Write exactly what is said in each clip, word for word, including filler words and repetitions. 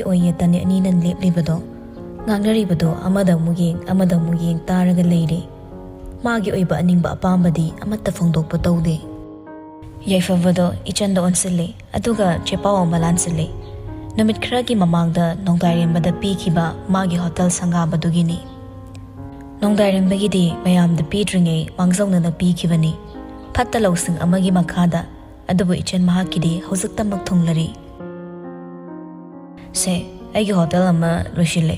ꯑꯣꯏꯌꯦ ꯇꯅꯤ ꯑꯅꯤꯅ ꯂꯦꯞꯂꯤꯕꯗꯣ꯫ ꯉꯥꯡꯅꯔꯤꯕꯗꯣ ꯑꯃꯗ ꯑꯃꯨꯛ ꯌꯦꯡ, ꯑꯃꯗ ꯑꯃꯨꯛ ꯌꯦꯡ ꯇꯥꯔꯒ ꯂꯩꯔꯦ꯫ ꯃꯥꯒꯤ ꯑꯣꯏꯕ ꯑꯅꯤꯡꯕ ꯑꯄꯥꯝꯕꯗꯤ ꯑꯃꯠꯇ ꯐꯣꯡꯗꯣꯛꯄ ꯇꯧꯗꯦ꯫ ꯌꯥꯏꯐꯕꯗꯣ ꯏꯆꯟꯗ ꯑꯣꯟꯁꯤꯜꯂꯦ, ꯑꯗꯨꯒ ꯆꯦꯄꯥꯎ ꯑꯃ ꯂꯥꯟꯁꯤꯜꯂꯦ꯫ ꯅꯨꯃꯤꯠ ꯈꯔꯒꯤ ꯃꯃꯥꯡꯗ ꯅꯣꯡꯗꯥꯏꯔꯦꯝꯕꯗ ꯄꯤꯈꯤꯕ ꯃꯥꯒꯤ ꯍꯣꯇꯦꯜ ꯁꯪꯒꯥꯕꯗꯨꯒꯤꯅꯤ꯫ ꯅꯣꯡꯗꯥꯏꯔꯦꯝꯕꯒꯤꯗꯤ ꯃꯌꯥꯝꯗ ꯄꯤꯗ꯭ꯔꯤꯉꯩ ꯃꯥꯡꯖꯧꯅꯅ ꯄꯤꯈꯤꯕꯅꯤ, ꯐꯠꯇ ꯂꯧꯁꯤꯡ ꯑꯃꯒꯤ ꯃꯈꯥꯗ꯫ ꯑꯗꯨꯕꯨ ꯏꯆꯟ ꯃꯍꯥꯛꯀꯤꯗꯤ ꯍꯧꯖꯤꯛꯇꯃꯛ ꯊꯨꯡꯂꯔꯤ꯫ "ꯁꯦ, ꯑꯩꯒꯤ ꯍꯣꯇꯦꯜ ꯑꯃ ꯂꯣꯏꯁꯤꯜꯂꯦ꯫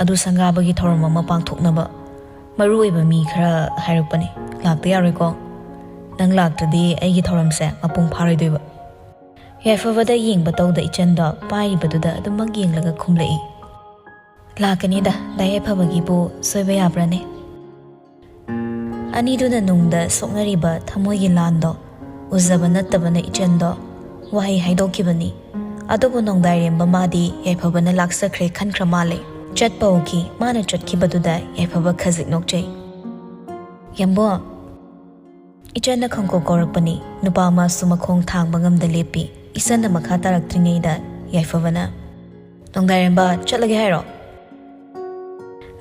ꯑꯗꯨ ꯁꯪꯒꯥꯕꯒꯤ ꯊꯧꯔꯝ ꯑꯃ ꯄꯥꯡꯊꯣꯛꯅꯕ ꯃꯔꯨ ꯑꯣꯏꯕ ꯃꯤ ꯈꯔ ꯍꯥꯏꯔꯛꯄꯅꯤ꯫ ꯂꯥꯛꯇ ꯌꯥꯔꯣꯏꯀꯣ? ꯅꯪ ꯂꯥꯛꯇ꯭ꯔꯗꯤ ꯑꯩꯒꯤ ꯊꯧꯔꯝꯁꯦ ꯃꯄꯨꯡ ꯐꯥꯔꯣꯏꯗꯣꯏꯕ꯫" ꯌꯥꯏꯐꯕꯗ ꯌꯦꯡꯕ ꯇꯧꯗ ꯏꯆꯟꯗꯣ ꯄꯥꯏꯔꯤꯕꯗꯨꯗ ꯑꯗꯨꯃꯛ ꯌꯦꯡꯂꯒ ꯈꯨꯝꯂꯛꯏ꯫ "ꯂꯥꯛꯀꯅꯤꯗ, ꯗꯥ ꯌꯥꯏꯐꯕꯒꯤꯕꯨ ꯁꯣꯏꯕ ꯌꯥꯕ꯭ꯔꯥꯅꯦ?" ꯑꯅꯤꯗꯨꯅ ꯅꯨꯡꯗ ꯁꯣꯛꯅꯔꯤꯕ ꯊꯃꯣꯏꯒꯤ ꯂꯥꯟꯗꯣ ꯎꯖꯕ ꯅꯠꯇꯕꯅ ꯏꯆꯟꯗꯣ ꯋꯥꯍꯩ ꯍꯥꯏꯗꯣꯛꯈꯤꯕꯅꯤ꯫ ꯑꯗꯨꯕꯨ ꯅꯣꯡꯗꯥꯏꯔꯦꯝꯕ ꯃꯥꯗꯤ ꯌꯥꯏꯐꯕꯅ ꯂꯥꯛꯆꯈ꯭ꯔꯦ ꯈꯟꯈ꯭ꯔ ꯃꯥꯜꯂꯦ꯫ ꯆꯠꯄ ꯎꯈꯤ꯫ ꯃꯥꯅ ꯆꯠꯈꯤꯕꯗꯨꯗ ꯌꯥꯏꯐꯕ ꯈꯖꯤꯛ ꯅꯣꯛꯆꯩ꯫ "ꯌꯥꯝꯕꯣ!" ꯏꯆꯟꯅ ꯈꯪꯀꯧ ꯀꯧꯔꯛꯄꯅꯤ꯫ ꯅꯨꯄꯥ ꯑꯃꯁꯨ ꯃꯈꯣꯡ ꯊꯥꯡꯕ ꯉꯝꯗ ꯂꯦꯞꯄꯤ꯫ ꯏꯆꯟꯅ ꯃꯈꯥ ꯇꯥꯔꯛꯇ꯭ꯔꯤꯉꯩꯗ ꯌꯥꯏꯐꯕꯅ, "ꯅꯣꯡꯗꯥꯏꯔꯦꯝꯕ, ꯆꯠꯂꯒꯦ ꯍꯥꯏꯔꯣ?"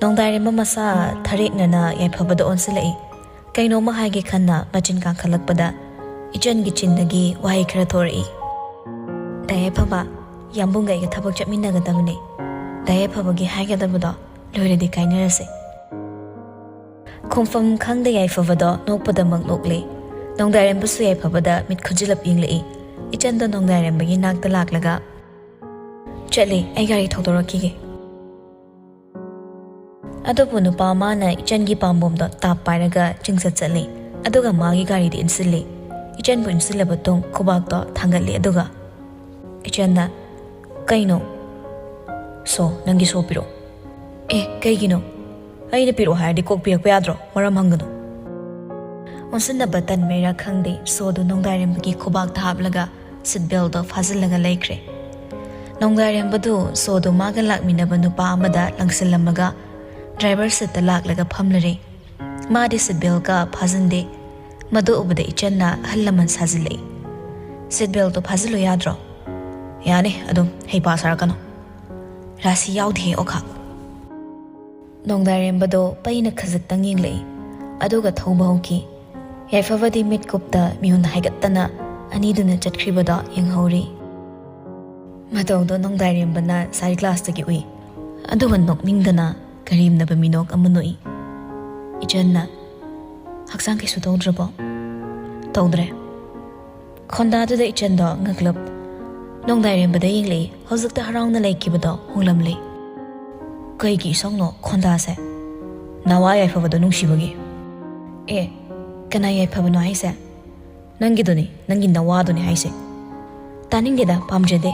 ꯅꯣꯡꯗꯥꯏꯔꯦꯝꯕ ꯃꯁꯥ ꯊꯔꯦꯛꯅꯅ ꯌꯥꯏꯐꯕꯗ ꯑꯣꯟꯁꯤꯜꯂꯛꯏ꯫ ꯀꯩꯅꯣꯝꯃ ꯍꯥꯏꯒꯦ ꯈꯟꯅ ꯃꯆꯤꯟ ꯀꯥꯡꯈꯠꯂꯛꯄꯗ ꯏꯆꯟꯒꯤ ꯆꯤꯟꯗꯒꯤ ꯋꯥꯍꯩ ꯈꯔ ꯊꯣꯔꯛꯏ꯫ "ꯗꯥ ꯌꯥꯏꯐꯕ, ꯌꯥꯝꯕꯨꯡꯒ ꯑꯩꯒ ꯊꯕꯛ ꯆꯠꯃꯤꯟꯅꯒꯗꯕꯅꯦ꯫ ꯗꯥ ꯌꯥꯏꯐꯕꯒꯤ ꯍꯥꯏꯒꯗꯕꯗꯣ ꯂꯣꯏꯔꯗꯤ ꯀꯥꯏꯅꯔꯁꯦ꯫" ꯈꯣꯡꯐꯝ ꯈꯪꯗ ꯌꯥꯏꯐꯕꯗꯣ ꯅꯣꯛꯄꯗꯃꯛ ꯅꯣꯛꯂꯦ꯫ ꯅꯣꯡꯗꯥꯏꯔꯦꯝꯕꯁꯨ ꯌꯥꯏꯐꯕꯗ ꯃꯤꯠ ꯈꯨꯖꯤꯜꯂꯞ ꯌꯦꯡꯂꯛꯏ꯫ ꯏꯆꯟꯗꯣ ꯅꯣꯡꯗꯥꯏꯔꯦꯝꯕꯒꯤ ꯅꯥꯛꯇ ꯂꯥꯛꯂꯒ, "ꯆꯠꯂꯤ, ꯑꯩ ꯒꯥꯔꯤ ꯊꯧꯗꯣꯔꯛꯈꯤꯒꯦ꯫" ꯑꯗꯨꯕꯨ ꯅꯨꯄꯥ ꯑꯃꯅ ꯏꯆꯟꯒꯤ ꯄꯥꯝꯕꯣꯝꯗꯣ ꯇꯥꯞ ꯄꯥꯏꯔꯒ ꯆꯤꯡꯆꯠ ꯆꯠꯂꯤ꯫ ꯑꯗꯨꯒ ꯃꯥꯒꯤ ꯒꯥꯔꯤꯗ ꯏꯟꯁꯤꯜꯂꯤ꯫ ꯏꯆꯟꯕꯨ ꯏꯟꯁꯤꯜꯂꯕ ꯇꯨꯡ ꯈꯨꯕꯥꯛꯇꯣ ꯊꯥꯡꯒꯠꯂꯤ꯫ ꯑꯗꯨꯒ ꯏꯆꯟꯅ, "ꯀꯩꯅꯣ? ꯁꯣ, ꯅꯪꯒꯤ ꯁꯣ ꯄꯤꯔꯛꯑꯣ꯫" "ꯑꯦ, ꯀꯩꯒꯤꯅꯣ? ꯑꯩꯅ ꯄꯤꯔꯛꯑꯣ ꯍꯥꯏꯔꯗꯤ ꯀꯣꯛ ꯄꯤꯔꯛꯄ ꯌꯥꯗ꯭ꯔꯣ? ꯃꯔꯝ ꯍꯪꯒꯅꯨ꯫" ꯑꯣꯟꯁꯤꯟꯅꯕ ꯇꯟꯕꯩꯔꯥ ꯈꯪꯗꯦ, ꯁꯣꯗꯨ ꯅꯣꯡꯗꯥꯏꯔꯦꯝꯕꯒꯤ ꯈꯨꯕꯥꯛꯇ ꯍꯥꯞꯂꯒ ꯁꯤꯠ ꯕꯦꯜꯗꯣ ꯐꯥꯖꯤꯜꯂꯒ ꯂꯩꯈ꯭ꯔꯦ꯫ ꯅꯣꯡꯗꯥꯏꯔꯦꯝꯕꯗꯨ ꯁꯣꯗꯨ ꯃꯥꯒ ꯂꯥꯛꯃꯤꯟꯅꯕ ꯅꯨꯄꯥ ꯑꯃꯗ ꯂꯪꯁꯤꯜꯂꯝꯃꯒ ꯗ꯭ꯔꯥꯏꯚꯔ ꯁꯤꯠꯇ ꯂꯥꯛꯂꯒ ꯐꯝꯂꯔꯦ꯫ ꯃꯥꯗꯤ ꯁꯤꯠ ꯕꯦꯜꯀ ꯐꯥꯖꯤꯟꯗꯦ꯫ ꯃꯗꯨ ꯎꯕꯗ ꯏꯆꯟꯅ ꯑꯍꯜ ꯂꯃꯟ ꯁꯥꯖꯤꯜꯂꯛꯏ꯫ "ꯁꯤꯠ ꯕꯦꯜꯇꯣ ꯐꯥꯖꯤꯜꯂꯨ ꯌꯥꯗ꯭ꯔꯣ?" "ꯌꯥꯅꯤ, ꯑꯗꯨꯝ ꯍꯩꯄꯥ ꯁꯥꯔꯛꯀꯅꯨ꯫" ꯔꯥꯁꯤ ꯌꯥꯎꯗꯦꯍꯦ ꯑꯣꯈꯥꯛ꯫ ꯅꯣꯡꯗꯥꯏꯔꯦꯝꯕꯗꯣ ꯄꯩꯅ ꯈꯖꯤꯛꯇꯪ ꯌꯦꯡꯂꯛꯏ, ꯑꯗꯨꯒ ꯊꯧꯕ ꯍꯧꯈꯤ꯫ ꯌꯥꯏꯐꯕꯗꯤ ꯃꯤꯠꯀꯨꯞꯇ ꯃꯤꯍꯨꯟ ꯍꯥꯏꯒꯠꯇꯅ ꯑꯅꯤꯗꯨꯅ ꯆꯠꯈ꯭ꯔꯤꯕꯗꯣ ꯌꯦꯡꯍꯧꯔꯤ꯫ ꯃꯇꯧꯗꯣ ꯅꯣꯡꯗꯥꯏꯔꯦꯝꯕꯅ ꯁꯥꯏ ꯒ꯭ꯂꯥꯁꯇꯒꯤ ꯎꯏ, ꯑꯗꯨꯒ ꯅꯣꯛꯅꯤꯡꯗꯅ ꯀꯔꯦꯝꯅꯕ ꯃꯤꯅꯣꯛ ꯑꯃ ꯅꯣꯛꯏ꯫ ꯏꯆꯟꯅ, "ꯍꯛꯆꯥꯡ ꯀꯩꯁꯨ ꯇꯧꯗ꯭ꯔꯕꯣ?" "ꯇꯧꯗ꯭ꯔꯦ꯫" ꯈꯣꯟꯗꯥꯗꯨꯗ ꯏꯆꯟꯗꯣ ꯉꯛꯂꯞ ꯅꯣꯡꯗꯥꯏꯔꯦꯝꯕꯗ ꯌꯦꯡꯂꯛꯏ꯫ ꯍꯧꯖꯤꯛꯇ ꯍꯔꯥꯎꯅ ꯂꯩꯈꯤꯕꯗꯣ ꯍꯣꯡꯂꯝꯂꯦ꯫ "ꯀꯩꯒꯤ ꯏꯁꯧꯅꯣ ꯈꯣꯟꯗꯥꯁꯦ?" "ꯅꯋꯥ ꯌꯥꯏꯐꯕꯗꯣ ꯅꯨꯡꯁꯤꯕꯒꯤ꯫" "ꯑꯦ, ꯀꯅꯥ ꯌꯥꯏꯐꯕꯅꯣ ꯍꯥꯏꯁꯦ?" "ꯅꯪꯒꯤꯗꯨꯅꯤ, ꯅꯪꯒꯤ ꯅꯋꯥꯗꯨꯅꯤ ꯍꯥꯏꯁꯦ꯫" "ꯇꯥꯅꯤꯡꯗꯦꯗ, ꯄꯥꯝꯖꯗꯦ꯫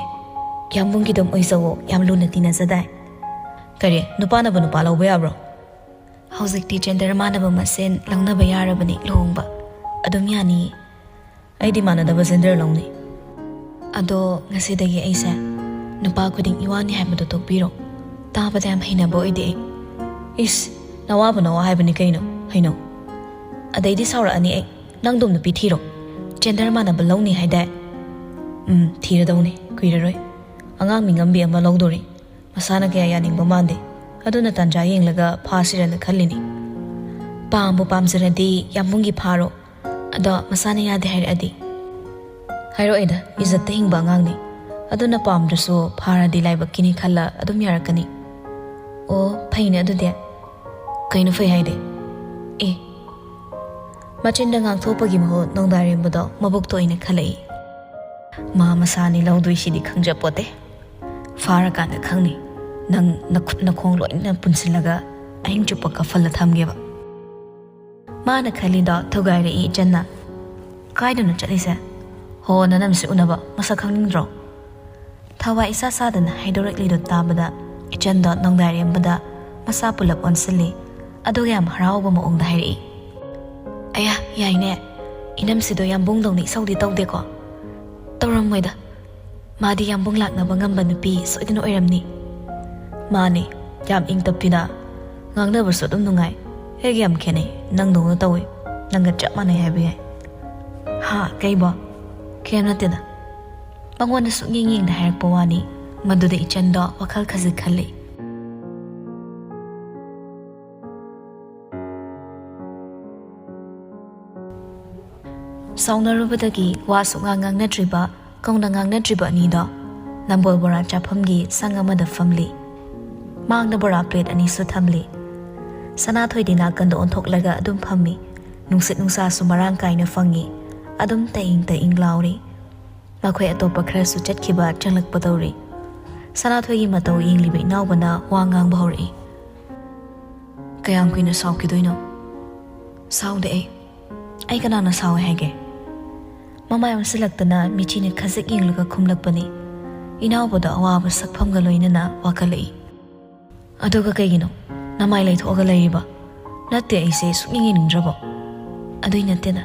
ꯌꯥꯝꯕꯨꯡꯒꯤꯗꯨꯝ ꯑꯣꯏꯖꯧꯋꯣ, ꯌꯥꯝ ꯂꯨꯅ ꯇꯤꯟꯅꯖꯗꯥꯏ꯫" "ꯀꯔꯤ, ꯅꯨꯄꯥꯅꯕꯨ ꯅꯨꯄꯥ ꯂꯧꯕ ꯌꯥꯕ꯭ꯔꯣ?" "ꯍꯧꯖꯤꯛꯇꯤ ꯖꯦꯟꯗꯔ ꯃꯥꯟꯅꯕ ꯃꯁꯦꯟ ꯂꯧꯅꯕ ꯌꯥꯔꯕꯅꯤ ꯂꯨꯍꯣꯡꯕ꯫ ꯑꯗꯨꯝ ꯌꯥꯅꯤꯌꯦ꯫" "ꯑꯩꯗꯤ ꯃꯥꯟꯅꯗꯕ ꯖꯦꯟꯗꯔ ꯂꯧꯅꯤ꯫" "ꯑꯗꯣ ꯉꯁꯤꯗꯒꯤ ꯑꯩꯁꯦ ꯅꯨꯄꯥ ꯈꯨꯗꯤꯡ ꯏꯋꯥꯅꯤ ꯍꯥꯏꯕꯗꯣ ꯇꯣꯛꯄꯤꯔꯣ꯫ ꯇꯥꯕꯗ ꯌꯥꯝ ꯍꯩꯅꯕ ꯑꯣꯏꯗꯦ ꯑꯩ꯫" "ꯏꯁ, ꯅꯋꯥꯕꯨ ꯅꯋꯥ ꯍꯥꯏꯕꯅꯤ ꯀꯩꯅꯣ, ꯍꯩꯅꯧ꯫ ꯑꯗꯩꯗꯤ ꯁꯥꯎꯔꯛꯑꯅꯤ ꯑꯩ꯫ ꯅꯪꯗꯨꯝ ꯅꯨꯄꯤ ꯊꯤꯔꯣ꯫ ꯖꯦꯟꯗꯔ ꯃꯥꯟꯅꯕ ꯂꯧꯅꯤ ꯍꯥꯏꯗꯥꯏ?" "ꯎꯝ, ꯊꯤꯔꯗꯧꯅꯤ, ꯀꯨꯏꯔꯔꯣꯏ꯫ ꯑꯉꯥꯡ ꯃꯤꯉꯝꯕꯤ ꯑꯃ ꯂꯧꯗꯣꯔꯤ꯫ ꯃꯁꯥꯅ ꯀꯌꯥ ꯌꯥꯅꯤꯡꯕ ꯃꯥꯟꯗꯦ꯫ ꯑꯗꯨꯅ ꯇꯥꯟꯖꯥ ꯌꯦꯡꯂꯒ ꯐꯥꯁꯤꯔꯅ ꯈꯜꯂꯤꯅꯤ꯫ ꯄꯥꯝꯕꯨ ꯄꯥꯝꯖꯔꯗꯤ ꯌꯥꯝꯕꯨꯡꯒꯤ ꯐꯥꯔꯣ꯫ ꯑꯗꯣ ꯃꯁꯥꯅ ꯌꯥꯗꯦ ꯍꯥꯏꯔꯛꯑꯗꯤ?" "ꯍꯥꯏꯔꯛꯑꯣꯏꯗ, ꯏꯖꯠꯇ ꯍꯤꯡꯕ ꯑꯉꯥꯡꯅꯤ꯫ ꯑꯗꯨꯅ ꯄꯥꯝꯗ꯭ꯔꯁꯨ ꯐꯥꯔꯗꯤ ꯂꯥꯏꯕꯛꯀꯤꯅꯤ ꯈꯜꯂ ꯑꯗꯨꯝ ꯌꯥꯔꯛꯀꯅꯤ꯫" "ꯑꯣ, ꯐꯩꯅꯦ ꯑꯗꯨꯗꯤ꯫" "ꯀꯩꯅꯣ ꯐꯩ ꯍꯥꯏꯗꯤ?" "ꯑꯦ꯫" ꯃꯆꯤꯟꯗ ꯉꯥꯡꯊꯣꯛꯄꯒꯤ ꯃꯍꯨꯠ ꯅꯣꯡꯗꯥꯏꯔꯦꯝꯕꯗꯣ ꯃꯕꯨꯛꯇ ꯑꯣꯏꯅ ꯈꯜꯂꯛꯏ꯫ "ꯃꯥ ꯃꯁꯥꯅꯤ ꯂꯧꯗꯣꯏꯁꯤꯗꯤ ꯈꯪꯖꯄꯣꯠꯇꯦ꯫ ꯐꯥꯔꯀꯥꯟꯗ ꯈꯪꯅꯤ꯫ ꯅꯪ ꯅꯈꯨꯠ ꯅꯈꯣꯡ ꯂꯣꯏꯅ ꯄꯨꯟꯁꯤꯜꯂꯒ ꯑꯍꯤꯡ ꯆꯨꯞꯄ ꯀꯞꯐꯜꯂ ꯊꯝꯒꯦꯕ꯫" ꯃꯥꯅ ꯈꯜꯂꯤꯗꯣ ꯊꯨꯒꯥꯏꯔꯛꯏ ꯏꯆꯟꯅ꯫ "ꯀꯥꯏꯗꯅꯣ ꯆꯠꯂꯤꯁꯦ? ꯍꯣ, ꯅꯅꯝꯁꯦ ꯎꯅꯕ꯫ ꯃꯁꯛ ꯈꯪꯅꯤꯡꯗ꯭ꯔꯣ?" ꯊꯋꯥꯏ ꯏꯁꯥ ꯁꯥꯗꯅ ꯍꯥꯏꯗꯣꯔꯛꯂꯤꯗꯣ ꯇꯥꯕꯗ ꯏꯆꯟꯗꯣ ꯅꯣꯡꯗꯥꯏꯔꯦꯝꯕꯗ ꯃꯁꯥ ꯄꯨꯂꯞ ꯑꯣꯟꯁꯤꯜꯂꯤ꯫ ꯑꯗꯨꯒ ꯌꯥꯝ ꯍꯔꯥꯎꯕ ꯃꯑꯣꯡꯗ ꯍꯥꯏꯔꯛꯏ, "ꯑꯌꯥ, ꯌꯥꯏꯅꯦ꯫ ꯏꯅꯝꯁꯤꯗꯣ ꯌꯥꯝꯕꯨꯡꯗꯧꯅ ꯏꯁꯧꯗꯤ ꯇꯧꯗꯦꯀꯣ?" "ꯇꯧꯔꯝꯃꯣꯏꯗ꯫ ꯃꯥꯗꯤ ꯌꯥꯝꯕꯨꯡ ꯂꯥꯛꯅꯕ ꯉꯝꯕ ꯅꯨꯄꯤ ꯁꯣꯏꯗꯅ ꯑꯣꯏꯔꯝꯅꯤ꯫" "ꯃꯥꯅꯦ, ꯌꯥꯝ ꯏꯪ ꯇꯞꯄꯤꯗ꯫ ꯉꯥꯡꯅꯕꯁꯨ ꯑꯗꯨꯝ ꯅꯨꯡꯉꯥꯏ꯫ ꯑꯩꯒ ꯌꯥꯝ ꯈꯦꯠꯅꯩ, ꯅꯪꯗꯧꯅ ꯇꯧꯏ꯫ ꯅꯪꯒ ꯆꯞ ꯃꯥꯟꯅꯩ ꯍꯥꯏꯕ ꯌꯥꯏ꯫" "ꯍꯥ, ꯀꯩꯕꯣ?" "ꯀꯩꯝ ꯅꯠꯇꯦꯗ꯫" ꯃꯉꯣꯟꯗ ꯁꯨꯛꯌꯦꯡ ꯌꯦꯡꯗ ꯍꯥꯏꯔꯛꯄ ꯋꯥꯅꯤ꯫ ꯃꯗꯨꯗ ꯏꯆꯟꯗꯣ ꯋꯥꯈꯜ ꯈꯖꯤꯛ ꯈꯜꯂꯤ꯫ ꯁꯥꯎꯅꯔꯨꯕꯗꯒꯤ ꯋꯥ ꯁꯨꯛꯉꯥꯡ ꯉꯥꯡꯅꯗ꯭ꯔꯤꯕ, ꯀꯧꯅ ꯉꯥꯡꯅꯗ꯭ꯔꯤꯕ ꯑꯅꯤꯗꯣ ꯅꯝꯕꯣꯜ ꯕꯣꯔꯥ ꯆꯥꯐꯝꯒꯤ ꯁꯪ ꯑꯃꯗ ꯐꯝꯂꯤ꯫ ꯃꯥꯡꯗ ꯕꯣꯔꯥ ꯄ꯭ꯂꯦꯠ ꯑꯅꯤꯁꯨ ꯊꯝꯂꯤ꯫ ꯁꯅꯥꯊꯣꯏꯗꯤ ꯅꯥꯀꯟꯗ ꯑꯣꯟꯊꯣꯛꯂꯒ ꯑꯗꯨꯝ ꯐꯝꯃꯤ꯫ ꯅꯨꯡꯁꯤꯠ ꯅꯨꯡꯁꯥꯁꯨ ꯃꯔꯥꯡ ꯀꯥꯏꯅ ꯐꯪꯉꯤ꯫ ꯑꯗꯨꯝ ꯇꯏꯪ ꯇꯏꯪ ꯂꯥꯎꯔꯤ꯫ ꯃꯈꯣꯏ ꯑꯇꯣꯞꯄ ꯈꯔꯁꯨ ꯆꯠꯈꯤꯕ ꯆꯪꯂꯛꯄ ꯇꯧꯔꯤ꯫ ꯁꯅꯥꯊꯣꯏꯒꯤ ꯃꯇꯧ ꯌꯦꯡꯂꯤꯕ ꯏꯅꯥꯎꯕꯅ ꯋꯥ ꯉꯥꯡꯕ ꯍꯧꯔꯛꯏ꯫ "ꯀꯌꯥꯝ ꯀꯨꯏꯅ ꯁꯥꯎꯈꯤꯗꯣꯏꯅꯣ?" "ꯁꯥꯎꯗꯦ ꯑꯩ꯫ ꯑꯩ ꯀꯅꯥꯅ ꯁꯥꯎꯋꯦ ꯍꯥꯏꯒꯦ?" ꯃꯃꯥꯏ ꯑꯣꯟꯁꯤꯜꯂꯛꯇꯅ ꯃꯤꯆꯤꯅ ꯈꯖꯤꯛ ꯌꯦꯡꯂꯒ ꯈꯨꯝꯂꯛꯄꯅꯤ꯫ ꯏꯅꯥꯎꯕꯗꯣ ꯑꯋꯥꯕ ꯁꯛꯐꯝꯒ ꯂꯣꯏꯅꯅ ꯋꯥꯀꯠꯂꯛꯏ꯫ "ꯑꯗꯨꯒ ꯀꯩꯒꯤꯅꯣ ꯅꯃꯥꯏ ꯂꯩꯊꯣꯛꯑꯒ ꯂꯩꯔꯤꯕ?" "ꯅꯠꯇꯦ, ꯑꯩꯁꯦ ꯁꯨꯛꯌꯦꯡ ꯌꯦꯡꯅꯤꯡꯗ꯭ꯔꯕꯣ?" "ꯑꯗꯨꯏ ꯅꯠꯇꯦꯅ꯫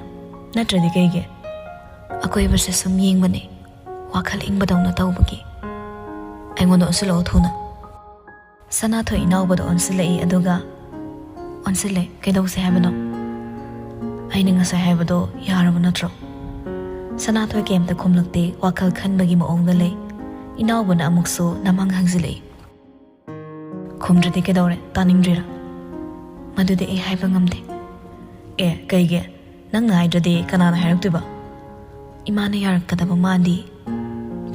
ꯅꯠꯇ꯭ꯔꯗꯤ ꯀꯩꯒꯤ?" "ꯑꯀꯣꯏꯕꯁꯦ ꯁꯨꯝ ꯌꯦꯡꯕꯅꯦ, ꯋꯥꯈꯜ ꯏꯪꯕꯗꯧꯅ ꯇꯧꯕꯒꯤ꯫" "ꯑꯩꯉꯣꯟꯗ ꯑꯣꯟꯁꯤꯜꯂꯛꯑꯣ ꯊꯨꯅ꯫" ꯁꯅꯥꯊꯣꯏ ꯏꯅꯥꯎꯕꯗ ꯑꯣꯟꯁꯤꯜꯂꯛꯏ, ꯑꯗꯨꯒ, "ꯑꯣꯟꯁꯤꯜꯂꯦ, ꯀꯩꯗꯧꯁꯦ ꯍꯥꯏꯕꯅꯣ?" "ꯑꯩꯅ ꯉꯁꯥꯏ ꯍꯥꯏꯕꯗꯣ ꯌꯥꯔꯕ ꯅꯠꯇ꯭ꯔꯣ?" ꯁꯅꯥꯊꯣꯏ ꯀꯩꯝꯇ ꯈꯨꯝꯂꯛꯇꯦ, ꯋꯥꯈꯜ ꯈꯟꯕꯒꯤ ꯃꯑꯣꯡꯗ ꯂꯩ꯫ ꯏꯅꯥꯎꯕꯅ ꯑꯃꯨꯛꯁꯨ ꯅꯝꯍꯪ ꯍꯪꯖꯤꯜꯂꯛꯏ꯫ "ꯈꯨꯝꯗ꯭ꯔꯗꯤ ꯀꯩꯗꯧꯔꯦ? ꯇꯥꯅꯤꯡꯗ꯭ꯔꯤꯔꯥ?" "ꯃꯗꯨꯗꯤ ꯑꯩ ꯍꯥꯏꯕ ꯉꯝꯗꯦ꯫" "ꯑꯦ, ꯀꯩꯒꯤ? ꯅꯪꯅ ꯍꯥꯏꯗ꯭ꯔꯗꯤ ꯀꯅꯥꯅ ꯍꯥꯏꯔꯛꯇꯣꯏꯕ?" "ꯏꯃꯥꯅ ꯌꯥꯔꯛꯀꯗꯕ ꯃꯥꯟꯗꯤ꯫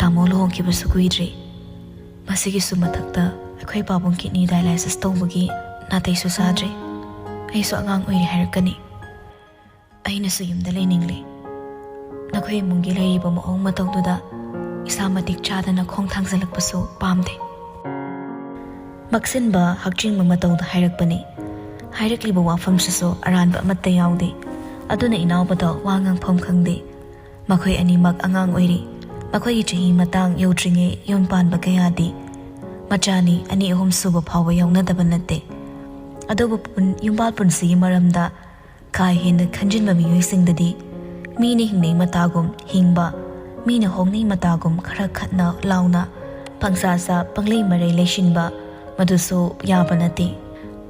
ꯇꯥꯃꯣ ꯂꯨꯍꯣꯡꯈꯤꯕꯁꯨ ꯀꯨꯏꯗ꯭ꯔꯤ꯫ ꯃꯁꯤꯒꯤꯁꯨ ꯃꯊꯛꯇ ꯑꯩꯈꯣꯏ ꯄꯥꯕꯨꯡ ꯀꯤꯗꯅꯤ ꯗꯥꯏꯂꯥꯏꯁꯤꯁ ꯇꯧꯕꯒꯤ ꯅꯥꯇꯩꯁꯨ ꯆꯥꯗ꯭ꯔꯤ꯫ ꯑꯩꯁꯨ ꯑꯉꯥꯡ ꯑꯣꯏꯔꯤ ꯍꯥꯏꯔꯛꯀꯅꯤ꯫ ꯑꯩꯅꯁꯨ ꯌꯨꯝꯗ ꯂꯩꯅꯤꯡꯂꯦ꯫ ꯅꯈꯣꯏ ꯏꯃꯨꯡꯒꯤ ꯂꯩꯔꯤꯕ ꯃꯑꯣꯡ ꯃꯇꯧꯗꯨꯗ ꯏꯁꯥ ꯃꯇꯤꯛ ꯆꯥꯗꯅ ꯈꯣꯡ ꯊꯥꯡꯖꯤꯜꯂꯛꯄꯁꯨ ꯄꯥꯝꯗꯦ꯫" ꯃꯛꯁꯤꯟꯕ, ꯍꯛꯆꯤꯡꯕ ꯃꯇꯧꯗ ꯍꯥꯏꯔꯛꯄꯅꯤ꯫ ꯍꯥꯏꯔꯛꯂꯤꯕ ꯋꯥꯐꯝꯁꯤꯁꯨ ꯑꯔꯥꯟꯕ ꯑꯃꯠꯇ ꯌꯥꯎꯗꯦ꯫ ꯑꯗꯨꯅ ꯏꯅꯥꯎꯕꯗꯣ ꯋꯥ ꯉꯥꯡꯐꯝ ꯈꯪꯗꯦ꯫ ꯃꯈꯣꯏ ꯑꯅꯤꯃꯛ ꯑꯉꯥꯡ ꯑꯣꯏꯔꯤ꯫ ꯃꯈꯣꯏꯒꯤ ꯆꯍꯤ ꯃꯇꯥꯡ ꯌꯧꯗ꯭ꯔꯤꯉꯩ ꯌꯨꯝ ꯄꯥꯟꯕ ꯀꯌꯥꯗꯤ ꯃꯆꯥꯅꯤ, ꯑꯅꯤ ꯑꯍꯨꯝ ꯁꯨꯕ ꯐꯥꯎꯕ ꯌꯥꯎꯅꯗꯕ ꯅꯠꯇꯦ꯫ ꯑꯗꯨꯕꯨ ꯄꯨꯟ-, ꯌꯨꯝꯕꯥꯜ ꯄꯨꯟꯁꯤꯒꯤ ꯃꯔꯝꯗ ꯀꯥ ꯍꯦꯟꯅ ꯈꯟꯖꯤꯟꯕ ꯃꯤꯑꯣꯏꯁꯤꯡꯗꯗꯤ ꯃꯤꯅ ꯍꯤꯡꯅꯩ ꯃꯇꯥꯒꯨꯝ ꯍꯤꯡꯕ, ꯃꯤꯅ ꯍꯣꯡꯅꯩ ꯃꯇꯥꯒꯨꯝ ꯈꯔ ꯈꯠꯅ ꯂꯥꯎꯅ ꯄꯪꯆꯥ ꯆꯥ ꯄꯪꯂꯩ ꯃꯔꯩ ꯂꯩꯁꯤꯟꯕ, ꯃꯗꯨꯁꯨ ꯌꯥꯕ ꯅꯠꯇꯦ꯫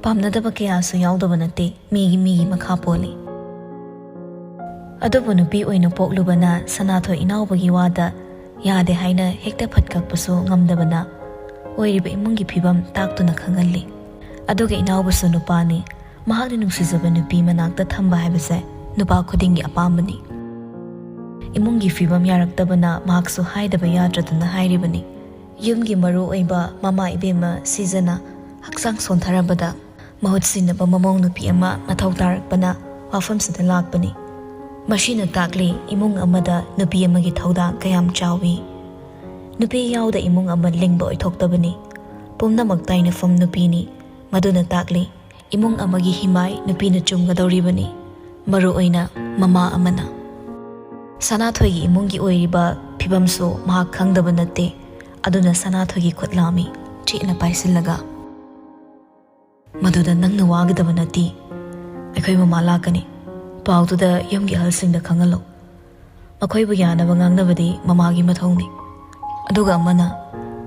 ꯄꯥꯝꯅꯗꯕ ꯀꯌꯥꯁꯨ ꯌꯥꯎꯗꯕ ꯅꯠꯇꯦ, ꯃꯤꯒꯤ ꯃꯤꯒꯤ ꯃꯈꯥ ꯄꯣꯜꯂꯤ꯫ ꯑꯗꯨꯕꯨ ꯅꯨꯄꯤ ꯑꯣꯏꯅ ꯄꯣꯛꯂꯨꯕꯅ ꯁꯅꯥꯊꯣꯏ ꯏꯅꯥꯎꯕꯒꯤ ꯋꯥꯗ ꯌꯥꯗꯦ ꯍꯥꯏꯅ ꯍꯦꯛꯇ ꯐꯠ ꯀꯛꯄꯁꯨ ꯉꯝꯗꯕꯅ ꯑꯣꯏꯔꯤꯕ ꯏꯃꯨꯡꯒꯤ ꯐꯤꯕꯝ ꯇꯥꯛꯇꯨꯅ ꯈꯪꯍꯜꯂꯤ꯫ ꯑꯗꯨꯒ ꯏꯅꯥꯎꯕꯁꯨ ꯅꯨꯄꯥꯅꯤ, ꯃꯍꯥꯛꯅ ꯅꯨꯡꯁꯤꯖꯕ ꯅꯨꯄꯤ ꯃꯅꯥꯛꯇ ꯊꯝꯕ ꯍꯥꯏꯕꯁꯦ ꯅꯨꯄꯥ ꯈꯨꯗꯤꯡꯒꯤ ꯑꯄꯥꯝꯕꯅꯤ꯫ ꯏꯃꯨꯡꯒꯤ ꯐꯤꯕꯝ ꯌꯥꯔꯛꯇꯕꯅ ꯃꯍꯥꯛꯁꯨ ꯍꯥꯏꯗꯕ ꯌꯥꯗ꯭ꯔꯗꯨꯅ ꯍꯥꯏꯔꯤꯕꯅꯤ꯫ ꯌꯨꯝꯒꯤ ꯃꯔꯨ ꯑꯣꯏꯕ ꯃꯃꯥ ꯏꯕꯦꯝꯃ ꯁꯤꯖꯅ ꯍꯛꯆꯥꯡ ꯁꯣꯟꯊꯔꯕꯗ ꯃꯍꯨꯠ ꯁꯤꯟꯅꯕ ꯃꯃꯧ ꯅꯨꯄꯤ ꯑꯃ ꯃꯊꯧ ꯇꯥꯔꯛꯄꯅ ꯋꯥꯐꯝꯁꯤꯗ ꯂꯥꯛꯄꯅꯤ꯫ ꯃꯁꯤꯅ ꯇꯥꯛꯂꯤ ꯏꯃꯨꯡ ꯑꯃꯗ ꯅꯨꯄꯤ ꯑꯃꯒꯤ ꯊꯧꯗꯥꯡ ꯀꯌꯥꯝ ꯆꯥꯎꯏ꯫ ꯅꯨꯄꯤ ꯌꯥꯎꯗ ꯏꯃꯨꯡ ꯑꯃ ꯂꯤꯡꯕ ꯑꯣꯏꯊꯣꯛꯇꯕꯅꯤ꯫ ꯄꯨꯝꯅꯃꯛ ꯇꯥꯏꯅꯐꯝ ꯅꯨꯄꯤꯅꯤ꯫ ꯃꯗꯨꯅ ꯇꯥꯛꯂꯤ ꯏꯃꯨꯡ ꯑꯃꯒꯤ ꯍꯤꯃꯥꯏ ꯅꯨꯄꯤꯅ ꯆꯨꯝꯒꯗꯧꯔꯤꯕꯅꯤ꯫ ꯃꯔꯨ ꯑꯣꯏꯅ ꯃꯃꯥ ꯑꯃꯅ꯫ ꯁꯅꯥꯊꯣꯏꯒꯤ ꯏꯃꯨꯡꯒꯤ ꯑꯣꯏꯔꯤꯕ ꯐꯤꯕꯝꯁꯨ ꯃꯍꯥꯛ ꯈꯪꯗꯕ ꯅꯠꯇꯦ꯫ ꯑꯗꯨꯅ ꯁꯅꯥꯊꯣꯏꯒꯤ ꯈꯨꯠ ꯂꯥꯝꯃꯤ ꯆꯦꯠꯅ ꯄꯥꯏꯁꯤꯜꯂꯒ꯫ "ꯃꯗꯨꯗ ꯅꯪꯅ ꯋꯥꯒꯗꯕ ꯅꯠꯇꯦ꯫ ꯑꯩꯈꯣꯏ ꯃꯃꯥ ꯂꯥꯛꯀꯅꯤ꯫ ꯄꯥꯎꯗꯨꯗ ꯌꯨꯝꯒꯤ ꯑꯍꯜꯁꯤꯡꯗ ꯈꯪꯍꯜꯂꯨ꯫ ꯃꯈꯣꯏꯕꯨ ꯌꯥꯅꯕ ꯉꯥꯡꯅꯕꯗꯤ ꯃꯃꯥꯒꯤ ꯃꯊꯧꯅꯤ꯫ ꯑꯗꯨꯒ ꯑꯃꯅ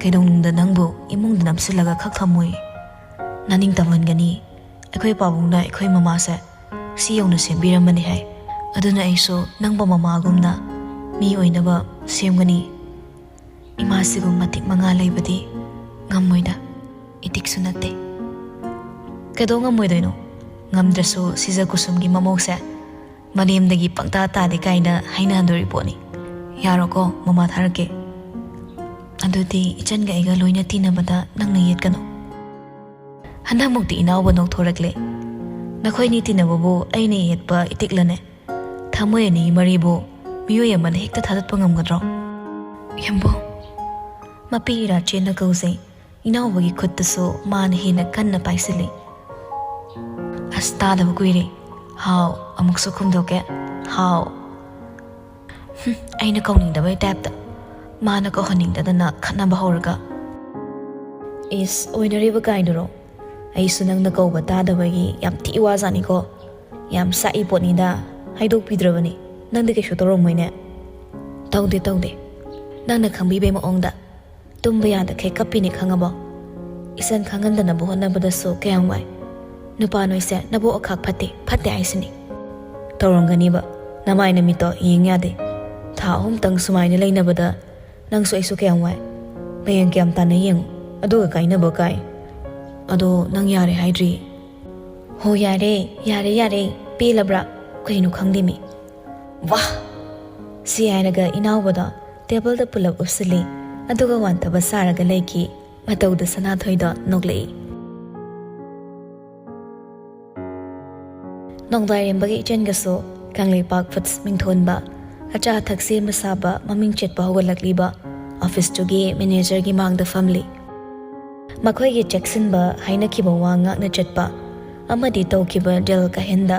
ꯀꯩꯗꯧꯅꯨꯡꯗ ꯅꯪꯕꯨ ꯏꯃꯨꯡꯗ ꯅꯝꯁꯤꯜꯂꯒ ꯈꯛ ꯊꯝꯃꯣꯏ꯫ ꯅꯅꯤꯡ ꯇꯝꯍꯟꯒꯅꯤ꯫ ꯑꯩꯈꯣꯏ ꯄꯥꯕꯨꯡꯅ ꯑꯩꯈꯣꯏ ꯃꯃꯥꯁꯦ ꯁꯤ ꯌꯧꯅ ꯁꯦꯝꯕꯤꯔꯝꯕꯅꯤ ꯍꯥꯏ꯫ ꯑꯗꯨꯅ ꯑꯩꯁꯨ ꯅꯪꯕꯨ ꯃꯃꯥꯒꯨꯝꯅ ꯃꯤ ꯑꯣꯏꯅꯕ ꯁꯦꯝꯒꯅꯤ꯫ ꯏꯃꯥꯁꯤꯕꯨ ꯃꯇꯤꯛ ꯃꯉꯥ ꯂꯩꯕꯗꯤ ꯉꯝꯃꯣꯏꯗ, ꯏꯇꯤꯛꯁꯨ ꯅꯠꯇꯦ꯫" "ꯀꯩꯗꯧ ꯉꯝꯃꯣꯏꯗꯣꯏꯅꯣ? ꯉꯝꯗ꯭ꯔꯁꯨ ꯁꯤꯖ ꯀꯨꯁꯨꯝꯒꯤ ꯃꯃꯧꯁꯦ ꯃꯅꯦꯝꯗꯒꯤ ꯄꯪꯇꯥ ꯇꯥꯗꯦ ꯀꯥꯏꯅ ꯍꯥꯏꯅꯍꯟꯗꯣꯔꯤ ꯄꯣꯠꯅꯤ꯫ ꯌꯥꯔꯣꯀꯣ, ꯃꯃꯥ ꯊꯥꯔꯛꯀꯦ꯫" "ꯑꯗꯨꯗꯤ ꯏꯆꯟꯒ ꯑꯩꯒ ꯂꯣꯏꯅ ꯇꯤꯟꯅꯕꯗ ꯅꯪꯅ ꯌꯦꯠꯀꯅꯨ꯫" ꯍꯟꯗꯛꯃꯨꯛꯇꯤ ꯏꯅꯥꯎꯕ ꯅꯣꯛꯊꯣꯔꯛꯂꯦ꯫ "ꯅꯈꯣꯏꯅꯤ ꯇꯤꯟꯅꯕꯕꯨ ꯑꯩꯅ ꯌꯦꯠꯄ ꯏꯇꯤꯛꯂꯅꯦ? ꯊꯃꯣꯏ ꯑꯅꯤꯒꯤ ꯃꯔꯤꯕꯨ ꯃꯤꯑꯣꯏ ꯑꯃꯅ ꯍꯦꯛꯇ ꯊꯥꯗꯠꯄ ꯉꯝꯒꯗ꯭ꯔꯣ?" "ꯌꯥꯝꯕꯨꯡ꯫" ꯃꯄꯤ ꯏꯔꯥ ꯆꯦꯟꯅ ꯀꯧꯖꯩ꯫ ꯏꯅꯥꯎꯕꯒꯤ ꯈꯨꯠꯇꯁꯨ ꯃꯥꯅ ꯍꯦꯟꯅ ꯀꯟꯅ ꯄꯥꯏꯁꯤꯜꯂꯤ꯫ "ꯑꯁ, ꯇꯥꯗꯕ ꯀꯨꯏꯔꯦ꯫ ꯍꯥꯎ, ꯑꯃꯨꯛꯁꯨ ꯈꯨꯝꯗꯣꯛꯀꯦ꯫ ꯍꯥꯎ꯫" ꯍꯨꯝ, ꯑꯩꯅ ꯀꯧꯅꯤꯡꯗꯕꯩ ꯇꯥꯏꯞꯇ꯫ ꯃꯥꯅ ꯀꯧꯍꯟꯅꯤꯡꯗꯗꯅ ꯈꯠꯅꯕ ꯍꯧꯔꯒ꯫ "ꯏꯁ, ꯑꯣꯏꯅꯔꯤꯕ ꯀꯥꯏꯗꯨꯔꯣ? ꯑꯩꯁꯨ ꯅꯪꯅ ꯀꯧꯕ ꯇꯥꯗꯕꯒꯤ ꯌꯥꯝ ꯊꯤ ꯋꯥꯖꯥꯠꯅꯤꯀꯣ꯫ ꯌꯥꯝ ꯁꯥꯛꯏ ꯄꯣꯠꯅꯤꯗ꯫ ꯍꯥꯏꯗꯣꯛꯄꯤꯗ꯭ꯔꯕꯅꯤ꯫ ꯅꯪꯗꯤ ꯀꯩꯁꯨ ꯇꯧꯔꯝꯃꯣꯏꯅꯦ?" "ꯇꯧꯗꯦ, ꯇꯧꯗꯦ꯫ ꯅꯪꯅ ꯈꯪꯕꯤꯕꯩ ꯃꯑꯣꯡꯗ꯫ ꯇꯨꯝꯕ ꯌꯥꯗꯈꯩ ꯀꯞꯄꯤꯅꯦ, ꯈꯪꯉꯕꯣ? ꯏꯆꯟ ꯈꯪꯍꯟꯗꯅꯕ ꯍꯣꯠꯅꯕꯗꯁꯨ ꯀꯌꯥꯝ ꯋꯥꯏ꯫ ꯅꯨꯄꯥ ꯅꯣꯏꯁꯦ ꯅꯕꯨꯛ ꯑꯈꯥꯛ ꯐꯠꯇꯦ, ꯐꯠꯇꯦ ꯍꯥꯏꯁꯤꯅꯤ꯫" "ꯇꯧꯔꯝꯒꯅꯤꯕ꯫ ꯅꯃꯥꯏ ꯅꯃꯤꯠꯇꯣ ꯌꯦꯡ ꯌꯥꯗꯦ꯫ ꯊꯥ ꯑꯍꯨꯝꯇꯪ ꯁꯨꯃꯥꯏꯅ ꯂꯩꯅꯕꯗ ꯅꯪꯁꯨ ꯑꯩꯁꯨ ꯀꯌꯥꯝ ꯋꯥꯏ꯫ ꯃꯌꯦꯡ ꯀꯌꯥꯝ ꯇꯥꯟꯅ ꯌꯦꯡꯉꯨ, ꯑꯗꯨꯒ ꯀꯥꯏꯅꯕ ꯀꯥꯏ꯫ ꯑꯗꯣ ꯅꯪ ꯌꯥꯔꯦ ꯍꯥꯏꯗ꯭ꯔꯤ? ꯍꯣ, ꯌꯥꯔꯦ, ꯌꯥꯔꯦ, ꯌꯥꯔꯦ꯫ ꯄꯦꯜꯂꯕ꯭ꯔꯥ? ꯀꯩꯅꯣ ꯈꯪꯗꯦꯃꯤ꯫ ꯋꯥ! ꯁꯤ ꯍꯥꯏꯔꯒ ꯏꯅꯥꯎꯕꯗꯣ ꯇꯦꯕꯜꯗ ꯄꯨꯂꯞ ꯎꯞꯁꯤꯜꯂꯤ, ꯑꯗꯨꯒ ꯋꯥꯟꯊꯕ ꯁꯥꯔꯒ ꯂꯩꯈꯤ꯫ ꯃꯇꯧꯗ ꯁꯅꯥꯊꯣꯏꯗꯣ ꯅꯣꯛꯂꯛꯏ꯫ ꯅꯣꯡꯗꯥꯏꯔꯦꯝꯕꯒꯤ ꯏꯆꯟꯒꯁꯨ ꯀꯪꯂꯩꯄꯥꯛ ꯐꯨꯗꯁ ꯃꯤꯡꯊꯣꯟꯕ, ꯑꯆꯥ ꯑꯊꯛ ꯁꯦꯝꯕ ꯁꯥꯕ ꯃꯃꯤꯡ ꯆꯠꯄ ꯍꯧꯒꯠꯂꯛꯂꯤꯕ ꯑꯣꯐꯤꯁꯇꯨꯒꯤ ꯃꯦꯅꯦꯖꯔꯒꯤ ꯃꯥꯡꯗ ꯐꯝꯂꯤ꯫ ꯃꯈꯣꯏꯒꯤ ꯆꯦꯛꯁꯤꯟꯕ, ꯍꯥꯏꯅꯈꯤꯕ ꯋꯥ ꯉꯥꯛꯅ ꯆꯠꯄ ꯑꯃꯗꯤ ꯇꯧꯈꯤꯕ ꯗꯤꯜ ꯀꯥꯍꯦꯟꯗ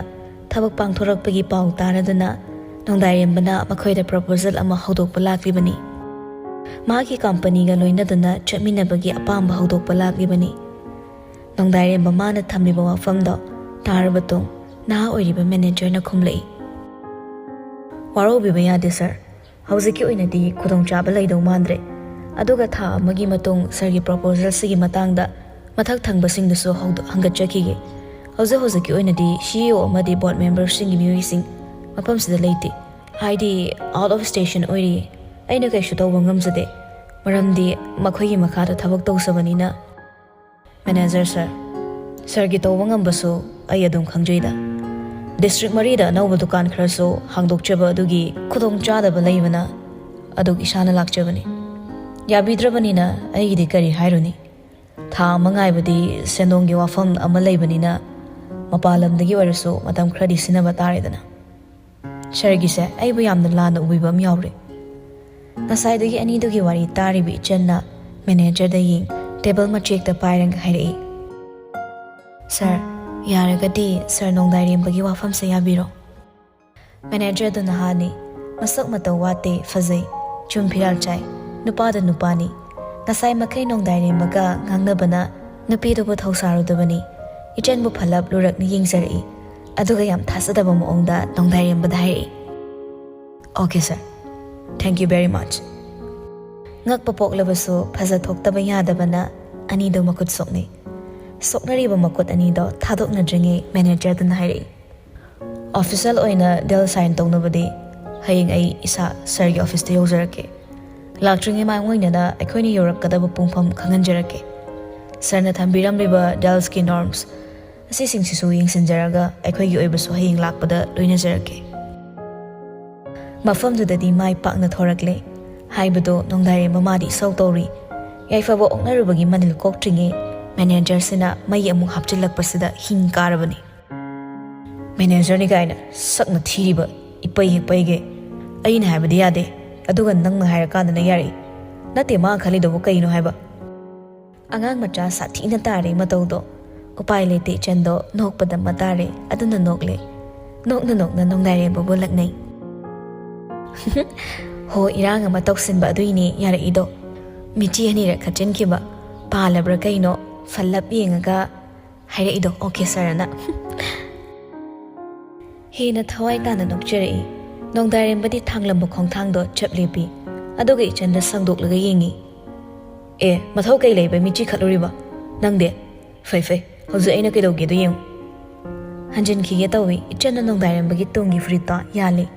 ꯊꯕꯛ ꯄꯥꯡꯊꯣꯔꯛꯄꯒꯤ ꯄꯥꯎ ꯇꯥꯔꯗꯨꯅ ꯅꯣꯡꯗꯥꯏꯔꯦꯝꯕꯅ ꯃꯈꯣꯏꯗ ꯄ꯭ꯔꯣꯄꯣꯖꯦꯜ ꯑꯃ ꯍꯧꯗꯣꯛꯄ ꯂꯥꯛꯂꯤꯕꯅꯤ꯫ ꯃꯥꯒꯤ ꯀꯝꯄꯅꯤꯒ ꯂꯣꯏꯅꯗꯨꯅ ꯆꯠꯃꯤꯟꯅꯕꯒꯤ ꯑꯄꯥꯝꯕ ꯍꯧꯗꯣꯛꯄ ꯂꯥꯛꯂꯤꯕꯅꯤ꯫ ꯅꯣꯡꯗꯥꯏꯔꯦꯝꯕ ꯃꯥꯅ ꯊꯝꯂꯤꯕ ꯋꯥꯐꯝꯗꯣ ꯇꯥꯔꯕ ꯇꯨꯡ ꯅꯍꯥ ꯑꯣꯏꯔꯤꯕ ꯃꯦꯅꯦꯖꯔꯅ ꯈꯨꯝꯂꯛꯏ꯫ ꯋꯥꯔꯧꯕꯤꯕ ꯌꯥꯗꯦ ꯁꯥꯔ, ꯍꯧꯖꯤꯛꯀꯤ ꯑꯣꯏꯅꯗꯤ ꯈꯨꯗꯣꯡꯆꯥꯕ ꯂꯩꯗꯧ ꯃꯥꯟꯗ꯭ꯔꯦ꯫ ꯑꯗꯨꯒ ꯊꯥ ꯑꯃꯒꯤ ꯃꯇꯨꯡ ꯁꯥꯔꯒꯤ ꯄ꯭ꯔꯣꯄꯣꯖꯦꯜꯁꯤꯒꯤ ꯃꯇꯥꯡꯗ ꯃꯊꯛ ꯊꯪꯕꯁꯤꯡꯗꯁꯨ ꯍꯧꯗꯣ-, ꯍꯪꯒꯠꯆꯈꯤꯒꯦ꯫ ꯍꯧꯖꯤꯛ ꯍꯧꯖꯤꯛꯀꯤ ꯑꯣꯏꯅꯗꯤ ꯁꯤ ꯏ ꯑꯣ ꯑꯃꯗꯤ ꯕꯣꯔꯗ ꯃꯦꯝꯕꯔꯁꯤꯡꯒꯤ ꯃꯤꯑꯣꯏꯁꯤꯡ ꯃꯐꯝꯁꯤꯗ ꯂꯩꯇꯦ꯫ ꯍꯥꯏꯗꯤ ꯑꯥꯎꯠ ꯑꯣꯐ ꯁ꯭ꯇꯦꯁꯟ ꯑꯣꯏꯔꯤ꯫ ꯑꯩꯅ ꯀꯩꯁꯨ ꯇꯧꯕ ꯉꯝꯖꯗꯦ, ꯃꯔꯝꯗꯤ ꯃꯈꯣꯏꯒꯤ ꯃꯈꯥꯗ ꯊꯕꯛ ꯇꯧꯖꯕꯅꯤꯅ꯫ ꯃꯦꯅꯦꯖꯔ ꯁꯥꯔ, ꯁꯥꯔꯒꯤ ꯇꯧꯕ ꯉꯝꯕꯁꯨ ꯑꯩ ꯑꯗꯨꯝ ꯈꯪꯖꯩꯗ꯫ ꯗꯤꯁꯇ꯭ꯔꯤꯛ ꯃꯔꯤꯗ ꯑꯅꯧꯕ ꯗꯨꯀꯥꯟ ꯈꯔꯁꯨ ꯍꯥꯡꯗꯣꯛꯆꯕ ꯑꯗꯨꯒꯤ ꯈꯨꯗꯣꯡꯆꯥꯗꯕ ꯂꯩꯕꯅ ꯑꯗꯨ ꯏꯁꯥꯅ ꯂꯥꯛꯆꯕꯅꯤ꯫ ꯌꯥꯕꯤꯗ꯭ꯔꯕꯅꯤꯅ ꯑꯩꯒꯤꯗꯤ ꯀꯔꯤ ꯍꯥꯏꯔꯨꯅꯤ? ꯊꯥ ꯑꯃ ꯉꯥꯏꯕꯗꯤ ꯁꯦꯟꯗꯣꯡꯒꯤ ꯋꯥꯐꯝ ꯑꯃ ꯂꯩꯕꯅꯤꯅ ꯃꯄꯥꯟ ꯂꯝꯗꯒꯤ ꯑꯣꯏꯔꯁꯨ ꯃꯇꯝ ꯈꯔꯗꯤ ꯁꯤꯟꯅꯕ ꯇꯥꯔꯦꯗꯅ꯫ ꯁꯥꯔꯒꯤꯁꯦ ꯑꯩꯕꯨ ꯌꯥꯝꯅ ꯂꯥꯟꯅ ꯎꯕꯤꯕ ꯑꯃ ꯌꯥꯎꯔꯦ꯫ ꯉꯁꯥꯏꯗꯒꯤ ꯑꯅꯤꯗꯨꯒꯤ ꯋꯥꯔꯤ ꯇꯥꯔꯤꯕ ꯏꯆꯟꯅ ꯃꯦꯅꯦꯖꯔꯗ ꯌꯦꯡ ꯇꯦꯕꯜ ꯃꯆꯦꯛꯇ ꯄꯥꯏꯔꯒ ꯍꯥꯏꯔꯛꯏ, "ꯁꯥꯔ, ꯌꯥꯔꯒꯗꯤ ꯁꯥꯔ ꯅꯣꯡꯗꯥꯏꯔꯦꯝꯕꯒꯤ ꯋꯥꯐꯝꯁꯦ ꯌꯥꯕꯤꯔꯣ꯫" ꯃꯦꯅꯦꯖꯔꯗꯨ ꯅꯍꯥꯅꯤ, ꯃꯁꯛ ꯃꯇꯧ ꯋꯥꯠꯇꯦ, ꯐꯖꯩ, ꯆꯨꯝ ꯐꯤꯔꯥꯜ ꯆꯥꯏ, ꯅꯨꯄꯥꯗ ꯅꯨꯄꯥꯅꯤ꯫ ꯉꯁꯥꯏ ꯃꯈꯩ ꯅꯣꯡꯗꯥꯏꯔꯦꯝꯕꯒ ꯉꯥꯡꯅꯕꯅ ꯅꯨꯄꯤꯗꯨꯕꯨ ꯊꯧꯁꯥꯔꯨꯗꯕꯅꯤ꯫ ꯏꯆꯟꯕꯨ ꯐꯂꯞ ꯂꯨꯔꯛꯅ ꯌꯦꯡꯖꯔꯛꯏ, ꯑꯗꯨꯒ ꯌꯥꯝ ꯊꯥꯖꯗꯕ ꯃꯑꯣꯡꯗ ꯅꯣꯡꯗꯥꯏꯔꯦꯝꯕꯗ ꯍꯥꯏꯔꯛꯏ, "Okay sir, thank you very much." ꯉꯛꯄ ꯄꯣꯛꯂꯕꯁꯨ ꯐꯖ ꯊꯣꯛꯇꯕ ꯌꯥꯗꯕꯅ ꯑꯅꯤꯗꯨ ꯃꯈꯨꯠ ꯁꯣꯛꯅꯩ꯫ ꯁꯣꯛꯅꯔꯤꯕ ꯃꯈꯨꯠ ꯑꯅꯤꯗꯣ ꯊꯥꯗꯣꯛꯅꯗ꯭ꯔꯤꯉꯩ ꯃꯦꯅꯦꯖꯔꯗꯨꯅ ꯍꯥꯏꯔꯛꯏ, "ꯑꯣꯐꯤꯁꯤꯌꯦꯜ ꯑꯣꯏꯅ ꯗꯤꯜ ꯁꯥꯏꯟ ꯇꯧꯅꯕꯗꯤ ꯍꯌꯦꯡ ꯑꯩ ꯏꯁꯥ ꯁꯥꯔꯒꯤ ꯑꯣꯐꯤꯁꯇ ꯌꯧꯖꯔꯛꯀꯦ꯫ ꯂꯥꯛꯇ꯭ꯔꯤꯉꯩ ꯃꯥꯡꯑꯣꯏꯅꯅ ꯑꯩꯈꯣꯏꯅ ꯌꯧꯔꯛꯀꯗꯕ ꯄꯨꯡꯐꯝ ꯈꯪꯍꯟꯖꯔꯛꯀꯦ꯫ ꯁꯥꯔꯅ ꯊꯝꯕꯤꯔꯝꯂꯤꯕ ꯗꯦꯜꯁꯀꯤ ꯅꯣꯔꯝꯁ ꯑꯁꯤꯁꯤꯡꯁꯤꯁꯨ ꯌꯦꯡꯁꯤꯟꯖꯔꯒ ꯑꯩꯈꯣꯏꯒꯤ ꯑꯣꯏꯕꯁꯨ ꯍꯌꯦꯡ ꯂꯥꯛꯄꯗ ꯂꯣꯏꯅꯖꯔꯛꯀꯦ꯫ ꯃꯐꯝꯗꯨꯗꯗꯤ ꯃꯥꯏ ꯄꯥꯛꯅ ꯊꯣꯔꯛꯂꯦ꯫ ꯍꯥꯏꯕꯗꯣ ꯅꯣꯡꯗꯥꯏꯔꯦꯝꯕ ꯃꯥꯗꯤ ꯏꯁꯧ ꯇꯧꯔꯤ꯫ ꯌꯥꯏꯐꯕ ꯑꯣꯛꯅꯔꯨꯕꯒꯤ ꯃꯅꯤꯜ ꯀꯣꯛꯇ꯭ꯔꯤꯉꯩ ꯃꯦꯅꯦꯖꯔꯁꯤꯅ ꯃꯩ ꯑꯃꯨꯛ ꯍꯥꯞꯆꯤꯜꯂꯛꯄꯁꯤꯗ ꯍꯤꯡ ꯀꯥꯔꯕꯅꯤ꯫ ꯃꯦꯅꯦꯖꯔꯅꯤ ꯀꯥꯏꯅ ꯁꯛꯅ ꯊꯤꯔꯤꯕ ꯏꯄꯩ ꯍꯦꯛ ꯄꯩꯒꯦ꯫ ꯑꯩꯅ ꯍꯥꯏꯕꯗꯤ ꯌꯥꯗꯦ, ꯑꯗꯨꯒ ꯅꯪꯅ ꯍꯥꯏꯔꯀꯥꯟꯗꯅ ꯌꯥꯔꯛꯏ꯫ ꯅꯠꯇꯦ, ꯃꯥ ꯈꯜꯂꯤꯗꯨꯕꯨ ꯀꯩꯅꯣ ꯍꯥꯏꯕ? ꯑꯉꯥꯡ ꯃꯆꯥ ꯁꯥꯊꯤꯅ ꯇꯥꯔꯦ ꯃꯇꯧꯗꯣ꯫ ꯎꯄꯥꯏ ꯂꯩꯇꯦ ꯏꯆꯟꯗꯣ, ꯅꯣꯛꯄꯗ ꯃꯇꯥꯔꯦ꯫ ꯑꯗꯨꯅ ꯅꯣꯛꯂꯦ꯫ ꯅꯣꯛꯅ ꯅꯣꯛꯅ ꯅꯣꯡꯗꯥꯏꯔꯦꯝꯕꯕꯨ ꯂꯛꯅꯩ꯫ ꯍꯣ, ꯏꯔꯥꯡ ꯑꯃ ꯇꯧꯁꯤꯟꯕ ꯑꯗꯨꯏꯅꯦ ꯌꯥꯔꯛꯏꯗꯣ꯫ ꯃꯤꯆꯤ ꯑꯅꯤꯔꯛ ꯈꯠꯆꯤꯟꯈꯤꯕ꯫ ꯄꯥꯜꯂꯕ꯭ꯔꯥ ꯀꯩꯅꯣ? ꯐꯜꯂꯞ ꯌꯦꯡꯉꯒ ꯍꯥꯏꯔꯛꯏꯗꯣ ꯑꯣꯀꯦ ꯁꯥꯔꯅ꯫ ꯍꯦꯟꯅ ꯊꯋꯥꯏ ꯇꯥꯅ ꯅꯣꯛꯆꯔꯛꯏ꯫ ꯅꯣꯡꯗꯥꯏꯔꯦꯝꯕꯗꯤ ꯊꯥꯡꯂꯝꯕ ꯈꯣꯡꯊꯥꯡꯗꯣ ꯆꯞ ꯂꯦꯞꯄꯤ꯫ ꯑꯗꯨꯒ ꯏꯆꯟꯗ ꯁꯪꯗꯣꯛꯂꯒ ꯌꯦꯡꯉꯤ꯫ ꯑꯦ, ꯃꯊꯧ ꯀꯩ ꯂꯩꯕ ꯃꯤꯠꯆꯤ ꯈꯠꯂꯨꯔꯤꯕ? ꯅꯪꯗꯤ? ꯐꯩ ꯐꯩ, ꯍꯧꯖꯤꯛ ꯑꯩꯅ ꯀꯩꯗꯧꯒꯦꯗꯣ ꯌꯦꯡꯉꯨ꯫ ꯍꯟꯖꯤꯟꯈꯤꯒꯦ ꯇꯧꯏ, ꯏꯆꯟꯅ ꯅꯣꯡꯗꯥꯏꯔꯦꯝꯕꯒꯤ ꯇꯨꯡꯒꯤ ꯐꯨꯔꯤꯠꯇꯣ ꯌꯥꯜꯂꯤ꯫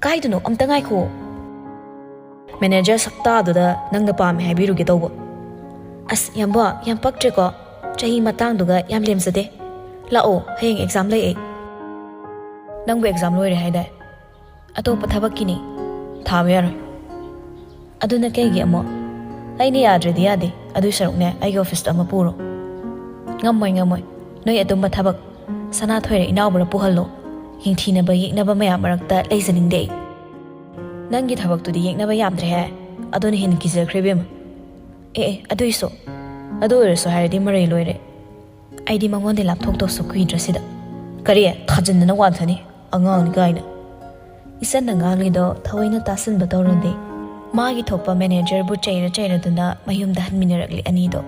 ꯀꯥꯏꯗꯅꯣ? ꯑꯝꯇ ꯉꯥꯏꯈꯣ꯫ ꯃꯦꯅꯦꯖꯔ ꯁꯛꯇꯥꯗꯨꯗ ꯅꯪꯅ ꯄꯥꯝꯃꯦ ꯍꯥꯏꯕꯤꯔꯨꯒꯦ ꯇꯧꯕ꯫ ꯑꯁ, ꯌꯥꯝꯕꯣ, ꯌꯥꯝ ꯄꯛꯇ꯭ꯔꯦꯀꯣ꯫ ꯆꯍꯤ ꯃꯇꯥꯡꯗꯨꯒ ꯌꯥꯝ ꯂꯦꯝꯖꯗꯦ꯫ ꯂꯥꯛꯑꯣ, ꯍꯌꯦꯡ ꯑꯦꯛꯖꯥꯝ ꯂꯩ ꯑꯩ꯫ ꯅꯪꯕꯨ ꯑꯦꯛꯖꯥꯝ ꯂꯣꯏꯔꯦ ꯍꯥꯏꯗꯥꯏ? ꯑꯇꯣꯞꯄ ꯊꯕꯛꯀꯤꯅꯤ꯫ ꯊꯥꯕ ꯌꯥꯔꯣꯏ꯫ ꯑꯗꯨꯅ ꯀꯩꯒꯤ ꯑꯃꯨꯛ? ꯑꯩꯅ ꯌꯥꯗ꯭ꯔꯗꯤ ꯌꯥꯗꯦ꯫ ꯑꯗꯨꯏ ꯁꯔꯨꯛꯅꯦ, ꯑꯩꯒꯤ ꯑꯣꯐꯤꯁꯇ ꯑꯃ ꯄꯨꯔꯣ꯫ ꯉꯝꯃꯣꯏ, ꯉꯝꯃꯣꯏ꯫ ꯅꯣꯏ ꯑꯗꯨꯝꯕ ꯊꯕꯛ ꯁꯅꯥꯊꯣꯏꯔ ꯏꯅꯥꯎꯕꯔ ꯄꯨꯍꯜꯂꯣ꯫ ꯌꯦꯡꯊꯤꯅꯕ ꯌꯦꯛꯅꯕ ꯃꯌꯥꯝ ꯃꯔꯛꯇ ꯂꯩꯖꯅꯤꯡꯗꯦ ꯑꯩ꯫ ꯅꯪꯒꯤ ꯊꯕꯛꯇꯨꯗꯤ ꯌꯦꯛꯅꯕ ꯌꯥꯝꯗ꯭ꯔꯦꯍꯦ꯫ ꯑꯗꯨꯅ ꯍꯦꯟꯅ ꯀꯤꯖꯈ꯭ꯔꯦ ꯏꯕꯦꯝꯃ꯫ ꯑꯦ, ꯑꯦ, ꯑꯗꯨꯏꯁꯨ꯫ ꯑꯗꯨ ꯑꯣꯏꯔꯁꯨ ꯍꯥꯏꯔꯗꯤ ꯃꯔꯩ ꯂꯣꯏꯔꯦ꯫ ꯑꯩꯗꯤ ꯃꯉꯣꯟꯗ ꯂꯥꯞꯊꯣꯛꯇꯧꯁꯨ ꯀꯨꯏꯗ꯭ꯔꯁꯤꯗ꯫ ꯀꯔꯤ? ꯊꯥꯖꯤꯟꯗꯅ ꯋꯥꯟꯊꯅꯤ, ꯑꯉꯥꯡꯅꯤ ꯀꯥꯏꯅ꯫ ꯏꯆꯟꯅ ꯉꯥꯡꯂꯤꯗꯣ ꯊꯑꯣꯏꯅ ꯇꯥꯁꯤꯟꯕ ꯇꯧꯔꯨꯗꯦ꯫ ꯃꯥꯒꯤ ꯊꯣꯛꯄ ꯃꯦꯅꯦꯖꯔꯕꯨ ꯆꯩꯔ ꯆꯩꯔꯗꯨꯅ ꯃꯌꯨꯝꯗ ꯍꯟꯃꯤꯟꯅꯔꯛꯂꯤ ꯑꯅꯤꯗꯣ꯫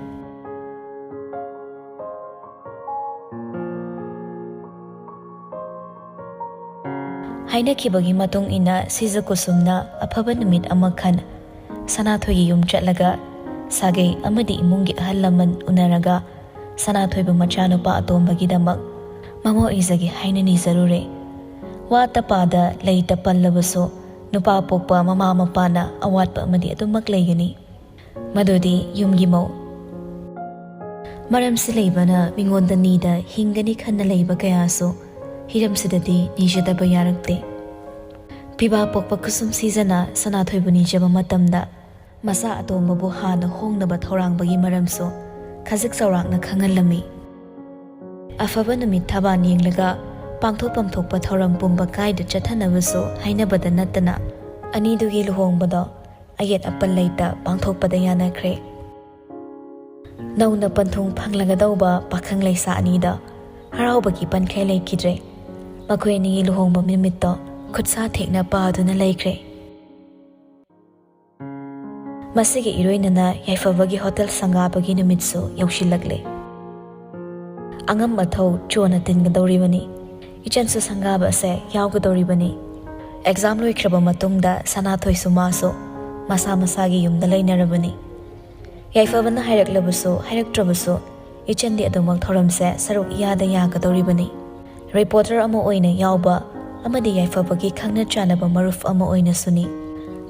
ꯍꯥꯏꯅꯈꯤꯕꯒꯤ ꯃꯇꯨꯡ ꯏꯟꯅ ꯁꯤꯖ ꯀꯨꯁꯨꯝꯅ ꯑꯐꯕ ꯅꯨꯃꯤꯠ ꯑꯃ ꯈꯟ ꯁꯅꯥꯊꯣꯏꯒꯤ ꯌꯨꯝ ꯆꯠꯂꯒ ꯁꯥꯒꯩ ꯑꯃꯗꯤ ꯏꯃꯨꯡꯒꯤ ꯑꯍꯜ ꯂꯃꯟ ꯎꯅꯔꯒ ꯁꯅꯥꯊꯣꯏꯕꯨ ꯃꯆꯥꯅꯨꯄꯥ ꯑꯇꯣꯝꯕꯒꯤꯗꯃꯛ ꯃꯃꯧ ꯏꯖꯒꯦ ꯍꯥꯏꯅ ꯅꯤꯖꯔꯨꯔꯦ꯫ ꯋꯥꯇ ꯄꯥꯗ ꯂꯩꯇ ꯄꯜꯂꯕꯁꯨ ꯅꯨꯄꯥ ꯄꯣꯛꯄ ꯃꯃꯥ ꯃꯄꯥꯅ ꯑꯋꯥꯠꯄ ꯑꯃꯗꯤ ꯑꯗꯨꯃꯛ ꯂꯩꯒꯅꯤ, ꯃꯗꯨꯗꯤ ꯌꯨꯝꯒꯤ ꯃꯧ꯫ ꯃꯔꯝꯁꯤ ꯂꯩꯕꯅ ꯃꯤꯉꯣꯟꯗ ꯅꯤꯗ ꯍꯤꯡꯒꯅꯤ ꯈꯟꯅ ꯂꯩꯕ ꯀꯌꯥꯁꯨ ꯍꯤꯔꯝꯁꯤꯗꯗꯤ ꯅꯤꯖꯗꯕ ꯌꯥꯔꯛꯇꯦ꯫ ꯄꯤꯕꯥ ꯄꯣꯛꯄ ꯈꯨꯁꯨꯝ ꯁꯤꯖꯅ ꯁꯅꯥꯊꯣꯏꯕꯨ ꯅꯤꯖꯕ ꯃꯇꯝꯗ ꯃꯆꯥ ꯑꯇꯣꯝꯕꯕꯨ ꯍꯥꯟꯅ ꯍꯣꯡꯅꯕ ꯊꯧꯔꯥꯡꯕꯒꯤ ꯃꯔꯝꯁꯨ ꯈꯖꯤꯛ ꯆꯥꯎꯔꯥꯛꯅ ꯈꯪꯍꯜꯂꯝꯃꯤ꯫ ꯑꯐꯕ ꯅꯨꯃꯤꯠ ꯊꯕꯥꯟ ꯌꯦꯡꯂꯒ ꯄꯥꯡꯊꯣꯛꯐꯝ ꯊꯣꯛꯄ ꯊꯧꯔꯝ ꯄꯨꯝꯕ ꯀꯥꯏꯗ ꯆꯠꯊꯅꯕꯁꯨ ꯍꯥꯏꯅꯕꯗ ꯅꯠꯇꯅ ꯑꯅꯤꯗꯨꯒꯤ ꯂꯨꯍꯣꯡꯕꯗꯣ ꯑꯌꯦꯠ ꯑꯄꯟ ꯂꯩꯇ ꯄꯥꯡꯊꯣꯛꯄꯗ ꯌꯥꯅꯈ꯭ꯔꯦ꯫ ꯅꯧꯅ ꯄꯟꯊꯨꯡ ꯐꯪꯂꯒꯗꯧꯕ ꯄꯥꯈꯪ ꯂꯩꯁꯥ ꯑꯅꯤꯗ ꯍꯔꯥꯎꯕꯒꯤ ꯄꯟꯈꯩ ꯂꯩꯈꯤꯗ꯭ꯔꯦ꯫ ꯃꯈꯣꯏ ꯑꯅꯤꯒꯤ ꯂꯨꯍꯣꯡꯕ ꯅꯨꯃꯤꯠꯇꯣ ꯈꯨꯠꯁꯥ ꯊꯦꯛꯅ ꯄꯥꯗꯨꯅ ꯂꯩꯈ꯭ꯔꯦ꯫ ꯃꯁꯤꯒꯤ ꯏꯔꯣꯏꯅꯅ ꯌꯥꯏꯐꯕꯒꯤ ꯍꯣꯇꯦꯜ ꯁꯪꯒꯥꯕꯒꯤ ꯅꯨꯃꯤꯠꯁꯨ ꯌꯧꯁꯤꯜꯂꯛꯂꯦ꯫ ꯑꯉꯝ ꯑꯊꯧ ꯆꯣꯅ ꯇꯤꯟꯒꯗꯧꯔꯤꯕꯅꯤ꯫ ꯏꯆꯟꯁꯨ ꯁꯪꯒꯥꯕ ꯑꯁꯦ ꯌꯥꯎꯒꯗꯧꯔꯤꯕꯅꯤ꯫ ꯑꯦꯛꯖꯥꯝ ꯂꯣꯏꯈ꯭ꯔꯕ ꯃꯇꯨꯡꯗ ꯁꯅꯥꯊꯣꯏꯁꯨ ꯃꯥꯁꯨ ꯃꯁꯥ ꯃꯁꯥꯒꯤ ꯌꯨꯝꯗ ꯂꯩꯅꯔꯕꯅꯤ꯫ ꯌꯥꯏꯐꯕꯅ ꯍꯥꯏꯔꯛꯂꯕꯁꯨ ꯍꯥꯏꯔꯛꯇ꯭ꯔꯕꯁꯨ ꯏꯆꯟꯗꯤ ꯑꯗꯨꯃꯛ ꯊꯧꯔꯝꯁꯦ ꯁꯔꯨꯛ ꯌꯥꯗ ꯌꯥꯒꯗꯧꯔꯤꯕꯅꯤ꯫ ꯔꯤꯄꯣꯔꯇꯔ ꯑꯃ ꯑꯣꯏꯅ ꯌꯥꯎꯕ ꯑꯃꯗꯤ ꯌꯥꯏꯐꯕꯒꯤ ꯈꯪꯅ ꯆꯥꯟꯅꯕ ꯃꯔꯨꯞ ꯑꯃ ꯑꯣꯏꯅꯁꯨꯅꯤ꯫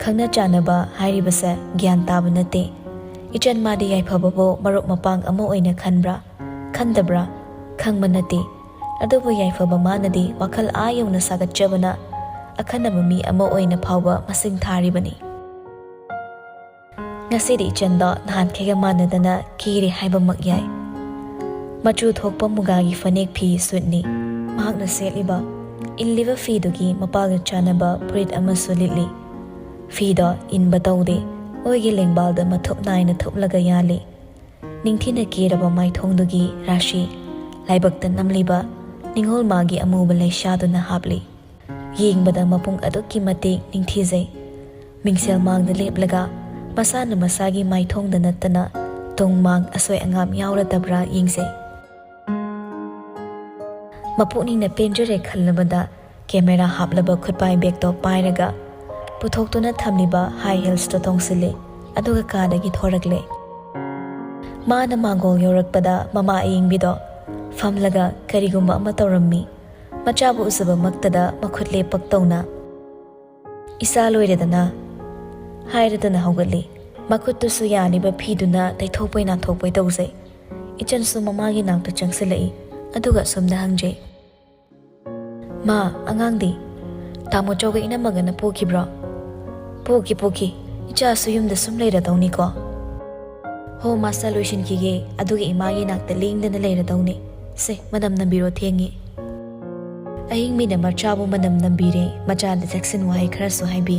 ꯈꯪꯅ ꯆꯥꯟꯅꯕ ꯍꯥꯏꯔꯤꯕꯁꯦ ꯒ꯭ꯌꯥꯟ ꯇꯥꯕ ꯅꯠꯇꯦ꯫ ꯏꯆꯟ ꯃꯥꯗꯤ ꯌꯥꯏꯐꯕꯕꯨ ꯃꯔꯨꯞ ꯃꯄꯥꯡ ꯑꯃ ꯑꯣꯏꯅ ꯈꯟꯕ꯭ꯔꯥ? ꯈꯟꯗꯕ꯭ꯔꯥ? ꯈꯪꯕ ꯅꯠꯇꯦ꯫ ꯑꯗꯨꯕꯨ ꯌꯥꯏꯐꯕ ꯃꯥꯅꯗꯤ ꯋꯥꯈꯜ ꯑꯥ ꯌꯧꯅ ꯁꯥꯒꯠꯆꯕꯅ ꯑꯈꯟꯅꯕ ꯃꯤ ꯑꯃ ꯑꯣꯏꯅ ꯐꯥꯎꯕ ꯃꯁꯤꯡ ꯊꯥꯔꯤꯕꯅꯤ꯫ ꯉꯁꯤꯗꯤ ꯏꯆꯟꯗꯣ ꯅꯍꯥꯟꯈꯩꯒ ꯃꯥꯟꯅꯗꯅ ꯀꯦꯔꯦ ꯍꯥꯏꯕꯃꯛ ꯌꯥꯏ꯫ ꯃꯆꯨ ꯊꯣꯛꯄ ꯃꯨꯒꯥꯒꯤ ꯐꯅꯦꯛ ꯐꯤ ꯁꯨꯠꯅꯤ ꯃꯍꯥꯛꯅ ꯁꯦꯠꯂꯤꯕ꯫ ꯏꯜꯂꯤꯕ ꯐꯤꯗꯨꯒꯤ ꯃꯄꯥꯒ ꯆꯥꯟꯅꯕ ꯐꯨꯔꯤꯠ ꯑꯃꯁꯨ ꯂꯤꯠꯂꯤ꯫ ꯐꯤꯗꯣ ꯏꯟꯕ ꯇꯧꯗꯦ, ꯑꯣꯏꯒꯤ ꯂꯦꯡꯕꯥꯜꯗ ꯃꯊꯨꯞ ꯅꯥꯏꯅ ꯊꯨꯞꯂꯒ ꯌꯥꯜꯂꯤ꯫ ꯅꯤꯡꯊꯤꯅ ꯀꯦꯔꯕ ꯃꯥꯏꯊꯣꯡꯗꯨꯒꯤ ꯔꯥꯁꯤ ꯂꯥꯏꯕꯛꯇ ꯅꯝꯂꯤꯕ ꯅꯤꯡꯉꯣꯜ ꯃꯥꯒꯤ ꯑꯃꯨꯕ ꯂꯩꯁꯥꯗꯨꯅ ꯍꯥꯞꯂꯤ꯫ ꯌꯦꯡꯕꯗ ꯃꯄꯨꯡ ꯑꯗꯨꯛꯀꯤ ꯃꯇꯤꯛ ꯅꯤꯡꯊꯤꯖꯩ꯫ ꯃꯤꯡꯁꯦꯜ ꯃꯥꯡꯗ ꯂꯦꯞꯂꯒ ꯃꯁꯥꯅ ꯃꯁꯥꯒꯤ ꯃꯥꯏꯊꯣꯡꯗ ꯅꯠꯇꯅ ꯇꯨꯡ ꯃꯥꯡ ꯑꯁꯣꯏ ꯑꯉꯥꯝ ꯌꯥꯎꯔꯗꯕ꯭ꯔꯥ ꯌꯦꯡꯖꯩ꯫ ꯃꯄꯨꯛꯅꯤꯡꯅ ꯄꯦꯟꯖꯔꯦ ꯈꯜꯂꯕꯗ ꯀꯦꯃꯦꯔꯥ ꯍꯥꯞꯂꯕ ꯈꯨꯠꯄꯥꯏ ꯕꯦꯒꯇꯣ ꯄꯥꯏꯔꯒ ꯄꯨꯊꯣꯛꯇꯨꯅ ꯊꯝꯂꯤꯕ ꯍꯥꯏ ꯍꯤꯜꯁꯇꯣ ꯇꯣꯡꯁꯤꯜꯂꯤ, ꯑꯗꯨꯒ ꯀꯥꯗꯒꯤ ꯊꯣꯔꯛꯂꯦ꯫ ꯃꯥꯅ ꯃꯥꯡꯒꯣꯜ ꯌꯧꯔꯛꯄꯗ ꯃꯃꯥ ꯑꯌꯤꯡꯕꯤꯗꯣ ꯐꯝꯂꯒ ꯀꯔꯤꯒꯨꯝꯕ ꯑꯃ ꯇꯧꯔꯝꯃꯤ꯫ ꯃꯆꯥꯕꯨ ꯎꯖꯕꯃꯛꯇꯗ ꯃꯈꯨꯠ ꯂꯦꯞꯄꯛ ꯇꯧꯅ "ꯏꯆꯥ ꯂꯣꯏꯔꯦꯗꯅ?" ꯍꯥꯏꯔꯗꯅ ꯍꯧꯒꯠꯂꯤ꯫ ꯃꯈꯨꯠꯇꯨꯁꯨ ꯌꯥꯜꯂꯤꯕ ꯐꯤꯗꯨꯅ ꯇꯩꯊꯣꯛꯄꯣꯏ ꯅꯥꯟꯊꯣꯛꯄꯣꯏ ꯇꯧꯖꯩ꯫ ꯏꯆꯟꯁꯨ ꯃꯃꯥꯒꯤ ꯅꯥꯛꯇ ꯆꯪꯁꯤꯜꯂꯛꯏ꯫ ꯑꯗꯨꯒ ꯑꯁꯨꯝꯅ ꯍꯪꯖꯩ, "ꯃꯥ, ꯑꯉꯥꯡꯗꯤ? ꯇꯥꯃꯣ ꯆꯧꯒ ꯏꯅꯝꯃꯒꯅ ꯄꯨꯈꯤꯕ꯭ꯔꯣ?" "ꯄꯨꯈꯤ, ꯄꯨꯈꯤ꯫ ꯏꯆꯥꯁꯨ ꯌꯨꯝꯗ ꯁꯨꯝ ꯂꯩꯔꯗꯧꯅꯤꯀꯣ?" "ꯍꯣ, ꯃꯥꯁꯇꯔ ꯂꯣꯏꯁꯤꯟꯈꯤꯒꯦ, ꯑꯗꯨꯒ ꯏꯃꯥꯒꯤ ꯅꯥꯛꯇ ꯂꯦꯡꯗꯅ ꯂꯩꯔꯗꯧꯅꯤ꯫ ꯁꯦ, ꯃꯅꯝ ꯅꯝꯕꯤꯔꯣ, ꯊꯦꯡꯉꯤ꯫" ꯑꯌꯤꯡꯕꯤꯅ ꯃꯆꯥꯕꯨ ꯃꯅꯝ ꯅꯝꯕꯤꯔꯦ, ꯃꯆꯥꯗ ꯆꯦꯛꯁꯤꯟ ꯋꯥꯍꯩ ꯈꯔꯁꯨ ꯍꯥꯏꯕꯤ꯫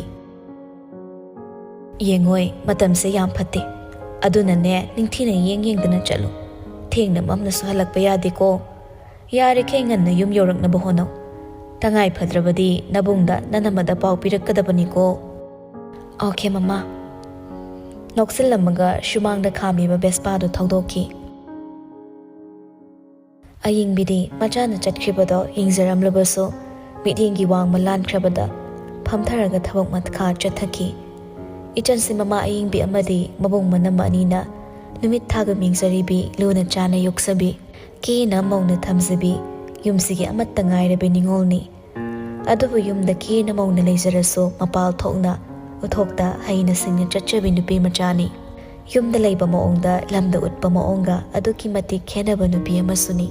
"ꯌꯦꯡꯉꯣꯏ, ꯃꯇꯝꯁꯦ ꯌꯥꯝ ꯐꯠꯇꯦ꯫ ꯑꯗꯨꯅꯅꯦ, ꯅꯤꯡꯊꯤꯅ ꯌꯦꯡ ꯌꯦꯡꯗꯅ ꯆꯠꯂꯨ꯫ ꯊꯦꯡꯅ ꯃꯝꯅꯁꯨ ꯍꯜꯂꯛꯄ ꯌꯥꯗꯦꯀꯣ꯫ ꯌꯥꯔꯤꯈꯩ ꯉꯟꯅ ꯌꯨꯝ ꯌꯧꯔꯛꯅꯕ ꯍꯣꯠꯅꯧ꯫ ꯇꯉꯥꯏ ꯐꯗ꯭ꯔꯕꯗꯤ ꯅꯕꯨꯡꯗ ꯅꯅꯝꯃꯗ ꯄꯥꯎ ꯄꯤꯔꯛꯀꯗꯕꯅꯤꯀꯣ꯫" "ꯑꯣꯀꯦ, ꯃꯃꯥ꯫" ꯅꯣꯛꯁꯤꯜꯂꯝꯃꯒ ꯁꯨꯃꯥꯡꯗ ꯈꯥꯝꯂꯤꯕ ꯚꯦꯁꯄꯥꯗꯨ ꯊꯧꯗꯣꯛꯈꯤ꯫ ꯑꯌꯤꯡꯕꯤꯗꯤ ꯃꯆꯥꯅ ꯆꯠꯈ꯭ꯔꯤꯕꯗꯣ ꯌꯦꯡꯖꯔꯝꯂꯕꯁꯨ, ꯃꯤꯠꯌꯦꯡꯒꯤ ꯋꯥꯡꯃ ꯂꯥꯟꯈ꯭ꯔꯕꯗ ꯐꯝꯊꯔꯒ ꯊꯕꯛ ꯃꯈꯥ ꯆꯠꯊꯈꯤ꯫ ꯏꯆꯟꯁꯤ ꯃꯃꯥ ꯑꯌꯤꯡꯕꯤ ꯑꯃꯗꯤ ꯃꯕꯨꯡ ꯃꯅꯝꯃ ꯑꯅꯤꯅ ꯅꯨꯃꯤꯠ ꯊꯥꯒ ꯃꯤꯡꯖꯔꯤꯕꯤ, ꯂꯨꯅ ꯆꯥꯅ ꯌꯣꯛꯆꯕꯤ, ꯀꯦꯅ ꯃꯧꯅ ꯊꯝꯖꯕꯤ, ꯌꯨꯝꯁꯤꯒꯤ ꯑꯃꯠꯇ ꯉꯥꯏꯔꯕꯤ ꯅꯤꯉꯣꯜꯅꯤ꯫ ꯑꯗꯨꯕꯨ ꯌꯨꯝꯗ ꯀꯦꯅ ꯃꯧꯅ ꯂꯩꯖꯔꯁꯨ, ꯃꯄꯥꯜ ꯊꯣꯛꯅ ꯎꯠꯊꯣꯛꯇ ꯍꯩꯅ ꯁꯤꯡꯅ ꯆꯠꯆꯕꯤ ꯅꯨꯄꯤ ꯃꯆꯥꯅꯤ꯫ ꯌꯨꯝꯗ ꯂꯩꯕ ꯃꯑꯣꯡꯗ ꯂꯝꯗ ꯎꯠꯄ ꯃꯑꯣꯡꯒ ꯑꯗꯨꯛꯀꯤ ꯃꯇꯤꯛ ꯈꯦꯠꯅꯕ ꯅꯨꯄꯤ ꯑꯃꯁꯨꯅꯤ꯫